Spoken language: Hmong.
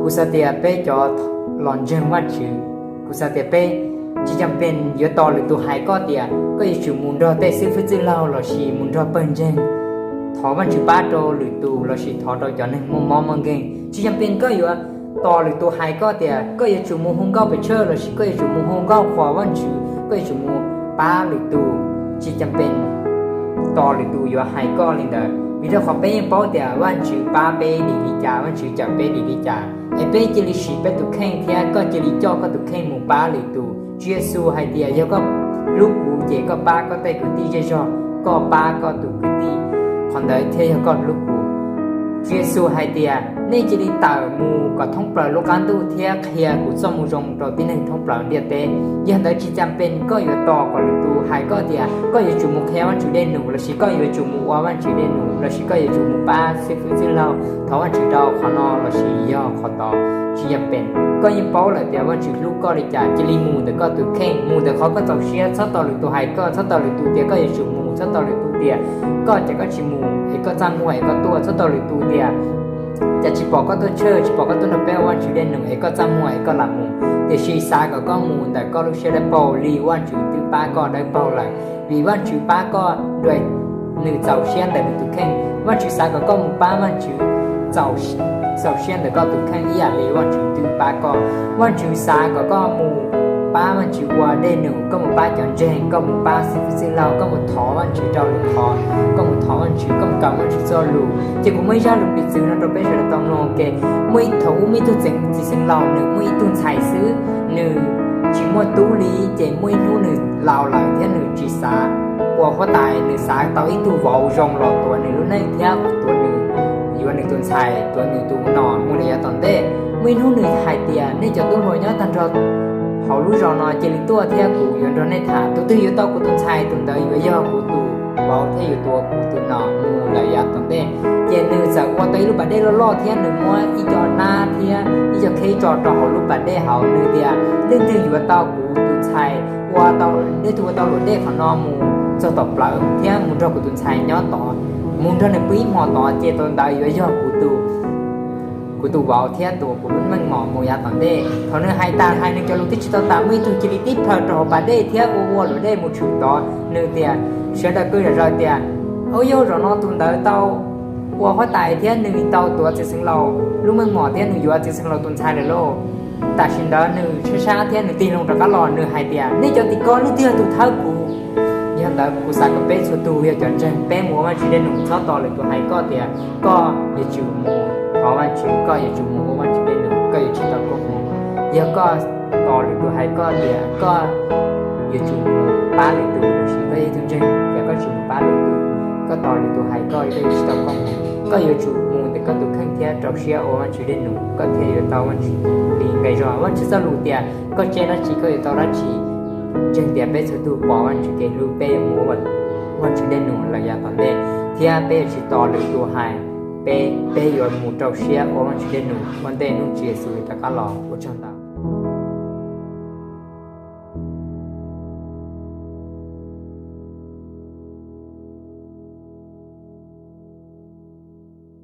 Kuv xav tias peb cov los ntseeg Vajtswv, kuv xav tias peb tsis cam pees yuav tos lwm tus hais koj tias koj yuav tsum mus nrog tej xib fwb txwj laug lossis mus nrog pawg ntseeg thov Vajtswv pab rau lwm tus lossis thov rau cov neeg muaj mob muaj nkeeg. Tsis cam pees koj yuav tos lwm tus hais koj tias koj yuav tsum mus hu nkauj pes tsawg lossis koj yuav tsum mus hu nkauj qhuas Vajtswv, koj yuav tsum mus pab lwm tus. Tsis cam pees tos lwm tus yuav hais koj li ntawd, vim rau qhov peb yeej paub tias Vajtswv pab peb dim li cas, Vajtswv cawm peb dim li cas, es peb cia li siv peb tus kheej thiab koj cia li coj koj tus kheej mus pab lwm tus. Tswv Yexus hais tias yog koj hlub kuv ces koj pab koj tej kwv tij zej zog, koj pab koj tus kwv tij, qhov ntawd thiaj yog koj hlub kuv. Tswv Yexus hais tias nej cia li tawm mus kom thoob plaws lub qab ntuj thiab qhia kuv txoj moo zoo rau tib neeg thoob plaws ntiaj teb. Yog ntawd tsis cam pees koj yuav tos kom lwm tus hais koj tias koj yuav tsum mus qhia Vajtswv dej num lossis koj yuav tsum mus ua Vajtswv dej num lossis koj yuav tsum mus pab xib fwb txwj laug thov Vajtswv rau qhov no lossis yog qhov tod. Tsis cam pees, koj yeej paub lawm tias Vajtswv hlub koj li cas, cia li mus ntawm koj tus kheej, mus ntawm qhov koj txaus siab, txhob tos lwm tus hais koj, txhob tos lwm tus tias koj yuav tsum mus, txhob tos lwm tus tias koj ces koj tsis mus es koj txaj muag es koj tuaj, txhob tos lwm tus tias cas tsis pom koj tuaj tshwj, tsis pom koj tuaj nrog peb ua Vajtswv dej num es koj txaj muag es koj lam mus. Tiam sis xav kom koj mus ntawm koj lub siab dawb paug li Vajtswv twb pab koj dawb paug lawm, vim Vajtswv pab koj nws txaus siab ntawm nws tus kheej. Vajtswv xav kom koj mus pab Vajtswv txaus siab ntawm koj tus kheej ib yam li Vajtswv twb pab koj. Vajtswv xav kom koj mus pab Vajtswv ua dej num, koj mus pab cov ntseeg, koj mus pab xib fwb txwj laug, koj mus thov Vajtswv rau lwm qhov, koj mus thov Vajtswv, koj mus kawm Vajtswv txoj lus. Ces kuv muaj ib zaj lus piv txwv no rau peb sawv daws tau mloog ke. Muaj ib thaum ub muaj ib tug txiv xeev laus, nws muaj ib tug ntxhais xwb, nws tsis muaj tub li, ces muaj ib hnub nws laus lawm thiab nws tsis xav ua huab tais, nws xav tau ib tug vauv zoo los tuav nws lub neej thiab tuav nws, yuav nws tus ntxhais, tuav nws tus nom mus lawm yav tom ntej. Muaj ib hnub nws hais tias nej cov tub hluas nyob tag nrho hauv lub zos no cia li tuaj thiab kuv yuav nrog nej tham. Tus twg yuav tau kuv tus ntxhais tus ntawd yuav yog kuv tus vauv thiab yuav tuav kuv tus nom mus lawm yav tom ntej. Ces nws txawm ua tau ib lub pas dej loj loj thiab nws muab ib co nab thiab ib co kheb tso rau hauv lub pas dej hauv, nws tias leej twg yuav tau kuv tus ntxhais ua tau, leej twg ua tau luam dej qhov no mus txog tom plawv thiab mus nrog kuv tus ntxhais nyob tod, mus nrog nws pw ib hmos tod ces tus ntawd yuav yog kuv tus kuv tus vauv thiab tuav kuv lub meej mom mus yav tom ntej. Thaum nws hais tas hais nws cov lus twb tsis tau tas, muaj ib tug cia li tib plhaw rau hauv pas dej thiab ua ua luam dej mus tshwm tod. Nws tias, sawv daws qw zom zaws tias, ua yog zaum no tus ntawd tau ua huab tais thiab nws tau tuav txiv xeev laus lub meej mom thiab nws yuav txiv xeev laus tus ntxhais lawm lauj. Tam sim ntawd nws sab sab thiab nws tig loo rov qab los, nws hais tias, nej cov tim ko leej twg yog tus thawb kuv? Yog ntawd kuv xav kom peb txhua tus yog cov ntseeg, peb mus ua Vajtswv dej num, txhob tos lwm tus hais koj tias koj yuav tsum mus thov Vajtswv, koj yuav tsum mus ua Vajtswv dej num, koj yuav tsis tau koob hmoov. Yog koj tos lwm tus hais koj tias koj yuav tsum mus pab lwm tus, tiam sis koj yog ib tug ntseeg ces koj tsis mus pab lwm tus, koj tos lwm tus hais koj, koj yuav tsis tau koob hmoov. Koj yuav tsum mus ntawm koj tus kheej thiab rau siab ua Vajtswv dej num, koj thiaj yuav tau Vajtswv li nqe zog. Vajtswv txoj lus tias koj tseg dab tsi koj yuav tau dab tsi. Ntseeg tias peb txhua tus pom Vajtswv kev hlub, peb yuav mus ua Vajtswv dej num lawm yav tom ntej, thiab peb yuav tsis tos lwm tus hais, peb, peb yuav mus rau siab ua Vajtswv dej num ua ntej hnub Tswv Yexus rov qab los. Ua tsaug ntau.